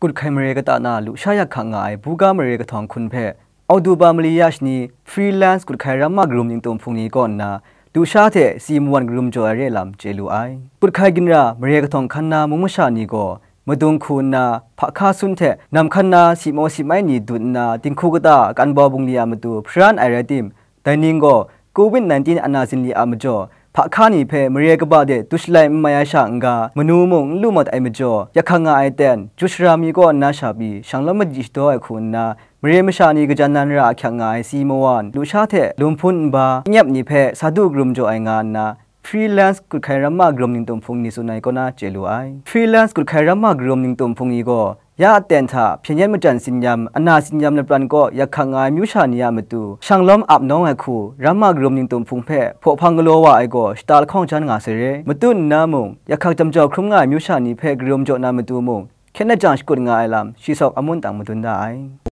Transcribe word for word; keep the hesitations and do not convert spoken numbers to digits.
Kut hkai mare kata na lusha yak hkak nga ai buga mare kahtawng hkun hpe Oktoba mali ya shani freelance kut hkai ramma karum ningtum hpung ni kaw nna lusha hte si mawan karum jaw ai re lam chye lu ai. Kut hkai ginra mare kahtawng hkan na mung masha ni gaw madung hku nna hpa hka sun hte nam hkan na si maw si mai ni dut nna dinghku kata kanbau bungli a matu hparan ai rai tim, dai ning gaw covid nineteen ana zinli a majaw hpa hka ni hpe mare kaba de dut shalai n mai ai sha n-ga, manu mung n lu mat ai majaw, yak hkak nga ai ten, ju shara mi kaw nna sha pyi, shanglawm madi shadaw ai hku nna, mare masha ni kajan nan ra ahkyak nga ai si mawan, lusha hte lum hpun nba, nyep ni hpe sa du karum jaw ai nga nna, freelance kut hkai ramma karum ningtum hpung ni tsun ai kaw na chye lu ai. Freelance kut hkai ramma karum ningtum hpung ni gaw, ya aten hta hpyen yen majan tsinyam, ana tsinyam lapran kaw yak hkak nga ai amyu sha ni a matu, shanglawm ap nawng ai hku, ramma karum ningtum hpung hpe hpaw hpang galaw wa ai gaw shata lahkawng jan nga sai re. Matut nna mung, yak hkak jam jau hkrum nga ai amyu sha ni hpe karum jaw na matu mung, hkyen lajang shakut nga ai lam, shi sawk amun tang madun da ai.